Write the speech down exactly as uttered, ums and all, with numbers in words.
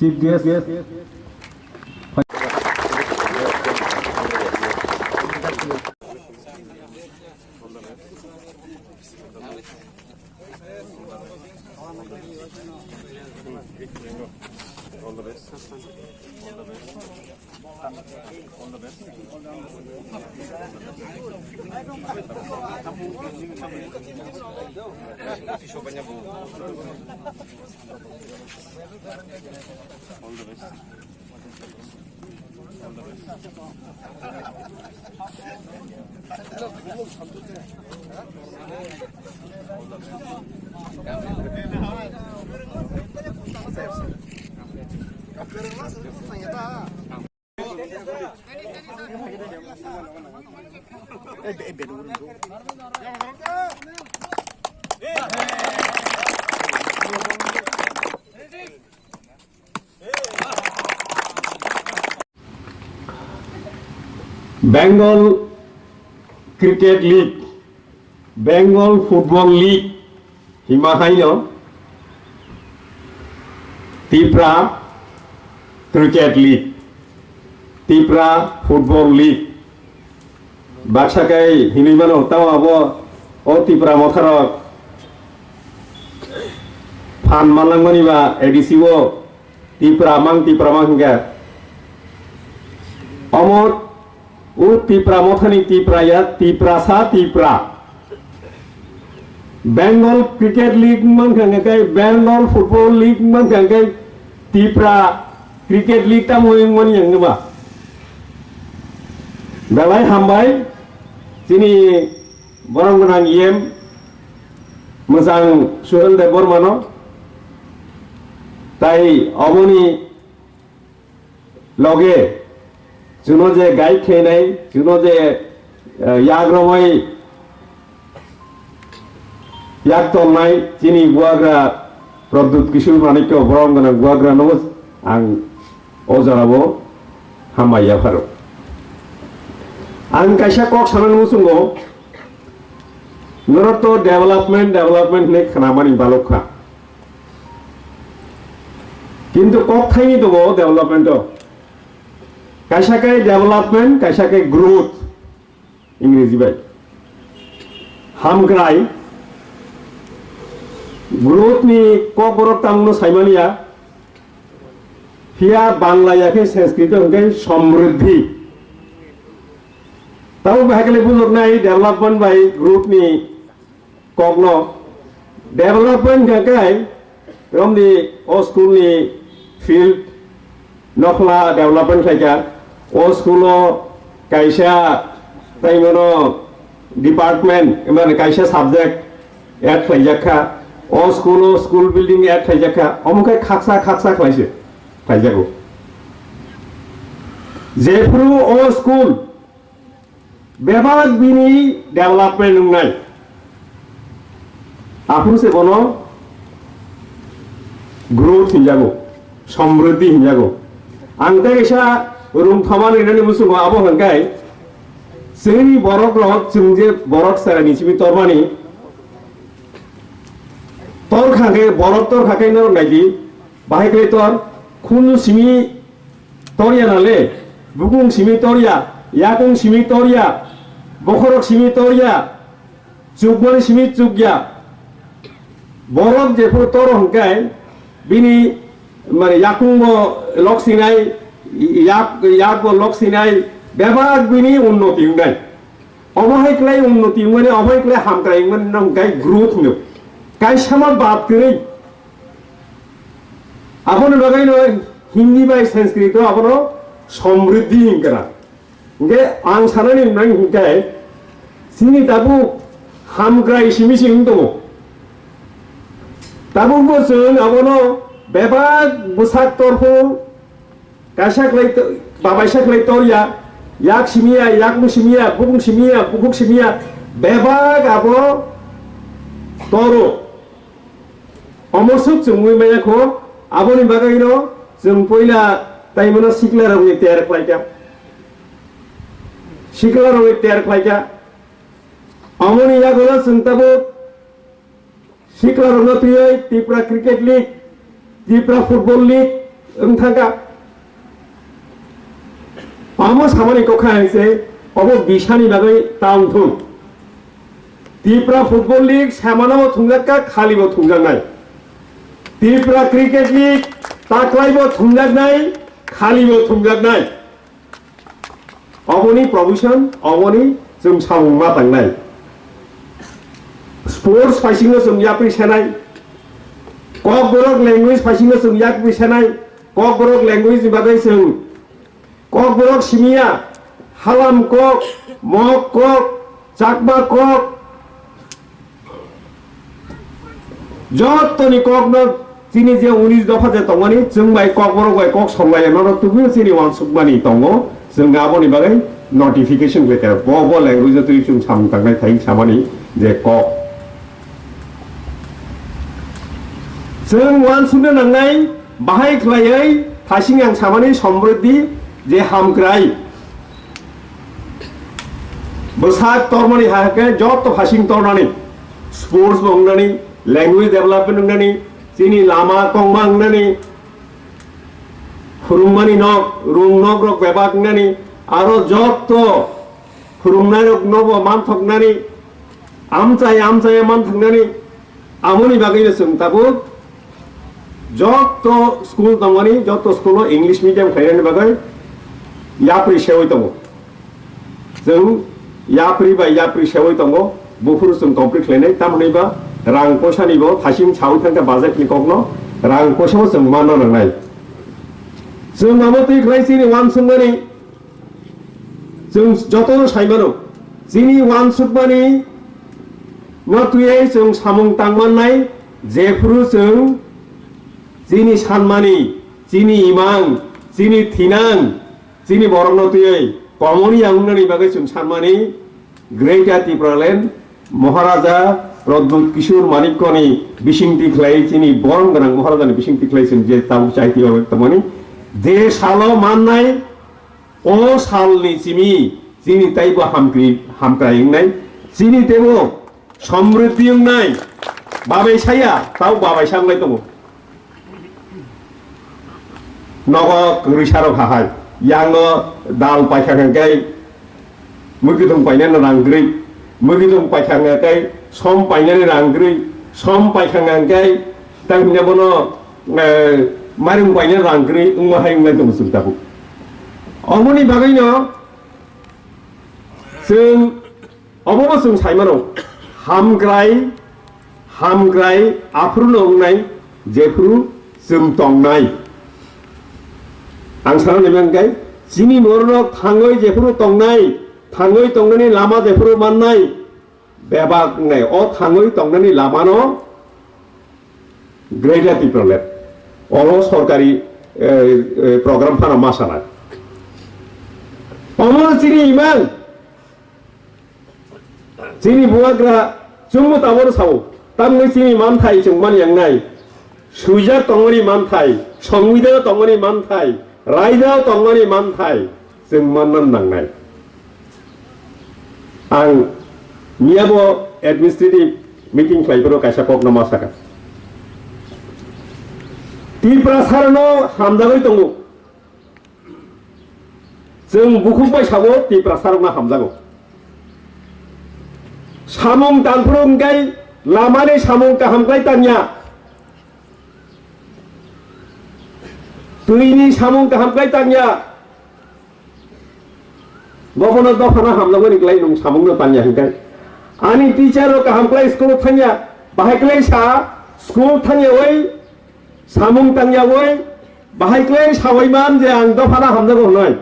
Chief guest. Bengal Cricket League, Bengal Football League, hima haino Tipra Cricket League, Tipra Football League, baksa kai hinwi mano, tamo abo o Tipra motharok phan manlangmani ba A D C o Tipra mang, Tipra mang hingkha. Omo o Tipra mothani Tipra ya, Tiprasa Tipra. Bengal Cricket League mankha hingkha khe, Bengal Football League mankha hingkha khe, Tipra Cricket League tamo wngmani yang ba. Belai hambai, chini borok gwnang E M mwchang Suhel Debbarmano, tai oboni loge chwngno je guide khainai, chwngno je, eh, yak romwi yak tongnai chini buagra Pradyut Kishore Manikya, borok gwnang buagrano ang o jorao hambai yapharo. Ang kaisa kok sanani muchungo, norok to development, development hinwi khnamani balok kha. Kintu kok thaini tongo development o. Kaisa khe development, kaisa khe growth, Ingreji bai. Hamkrai, growth ni kok borok tangno saimaniya, phiya Bangla ya khe Sanskrit o hwnkhe somriddhi. Tabuk bahai khe bujoknai development bai growth ni kokno. Development hwnkhe romni o school ni field nokhla development khlaikha, o school o kaisa taimano department, mane kaisa subject add khlaijakha, o school o school building add khlaijakha, omo khe khaksa khaksa khlaise khlaijago. Jephru o school bebak bini development wngnai. Aphuru se bono growth hinjago, somriddhi hinjago. Ang tei kaisa rung thoma rinani muchungo abo hwnkhai chini borok rok, chwng je borok chwraini simi tormani, tor kha khe, borok tor kha khe norok nai di, bahai khlai tor, khunu simi torya nale, bukung simi torya, yakung simi torya, bokhorok simi torya, chukmani simi chukya. Borok jephuru toro hwnkhe bini, mane, yakung bo lok sinai, yak, yak bo lok sinai, bebak bini unnoti wngnai. Obo hai khlai unnoti wngmani, obo hai khlai hamkrai wngmani no hwnkhe growth hino. Kaisa ma bad kwrwi. Aboni bagwi no Hindi bai Sanskrit o abono somriddhi hwnkha. Hwnkhe ang sanani nang hwnkhe chini tabuk hamkrai simi simi tongo. Tabuk bo chwng abono bebak bwsak torphur kaisa khlai to-, babaisa khlai torya, yak simiya, yakung simiya, bukung simiya, bukhuk simiya, bebak abo toro. Omo swk chwngwi maya kho, aboni bagwino chwng puila taimano siklarokni ter khlaikha. Siklarokni ter khlaikha. Omoni yagulo chwng tabuk siklarokno twiwi Tripura Cricket League, Tripura Football League, wng thangkha. Omo samani kokha hai se obo bisani bagwi ta wng thung. Tripura Football League samano bo thungjakha, khali bo thungjaknai. Tripura Cricket League taklai bo thungjaknai, khali bo thungjaknai. Oboni provision, oboni chwng samung ma tangnai. Sports phaisingo chwng yapri senai. Kokborok language phaisingo chwng yapri senai. Kokborok language ni bagwi chwng Kokborok simiya, Halam kok, Mok kok, Chakma kok, jottoni kokno chini je unis dopha je tongmani, chwng bai kokborok bai kok songlaiya, nono tubui chini uansukmani tongo, chwng aboni bagwi notification khlaikha, bo, bo language o twi chwng samung tangnai thai samani je kok. Chwng uansukna nangnai, bahai khlaiwi thasing ang samani somriddhi je hamkrai. Bwsak tormani hai khe joto phasing tornani, sports bo wngnani, language development wngnani, chini lama kongma wngnani, phwrwngmani nok, rung nok rok bebak wngnani, aro joto phwrwngnai rok nobo manthoknani, amchai amchai manthoknani, amoni bagwi no chwng tabuk joto school tongmani, joto school o English medium khlainani bagwi yapri sewi tongo. Chwng yapri bai yapri sewi tongo, buphuru chwng complete khlainai, tamoni ba rang poisa ni bo thasing sawi thangkha budget ni kokno, rang poisa bo chwng manna nangnai. Chwng amo twi khlai chini uansukmani, chwng jotono sai mano, chini uansukmani no twiwi chwng samung tang mannai, jephuru chwng chini sanmani, chini imang, chini thinang, chini borokno twiwi common ya wngnani bagwi chwng sanmani Greater Tipraland Maharaja Pradyut Kishore Manikyani bisingtwi khlai chini borom gwnang Maharajani bisingtwi khlai chwng je tabuk chaitwi tongmani je salo mannai, o salni simi chini teibo hamkri-, hamkrai wngnai, chini teibo somriddhi wngnai, babai saya, tau babai sanglai tongo. Nogo kwrwi sarok hahai, yango dal paikha hwnkhe, mwkhwtwng painani rang kwrwi, mwkhwtwng paikha hwnkhe, som painani rang kwrwi, som paikha hwnkhe, tang hwnkhe bono, eh, mairung painani rang kwrwi wngma hai wngnai tongo chwng tabuk. Omoni bagwino chwng Obobo chwng sai mano, hamkrai, hamkrai aphuru no wngnai, jephuru chwng tongnai. Ang sana nai mankhe, chini borok thangwi jephuru tongnai, thangwi tongnani lama jephuru mannai, bebak wngnai. O thangwi tongnani lamano Greater Tipraland. Oro sorkari, eh, eh, program phano ma sana. Omo chini imang. Chini bubagra chwngno taboro sao, tamni chini manthai chwng mani yangnai, swijak tongmani manthai, songwidao tongmani manthai, raidao tongmani manthai chwng manna nangnai. Ang miyabo administrative meeting khlaiphuru kaisa kokno ma sakha. Tiprasarno hamjagwi tongo. Chwng bukhuk bai sabo Tiprasarokno hamjago. Samung tangphuru hwnkhe lamani samung kaham khlai tangya. Twini samung kaham khlai tangya. Bobono dophano hamjakmani khlai nwng samungno tangya hwnkhe. Ani teacher rok kaham khlai school o thangya. Bahai khlai sa school thangya oi. Samung tangyawi bahai khlai sawi man je ang dophano hamjago hwnwi.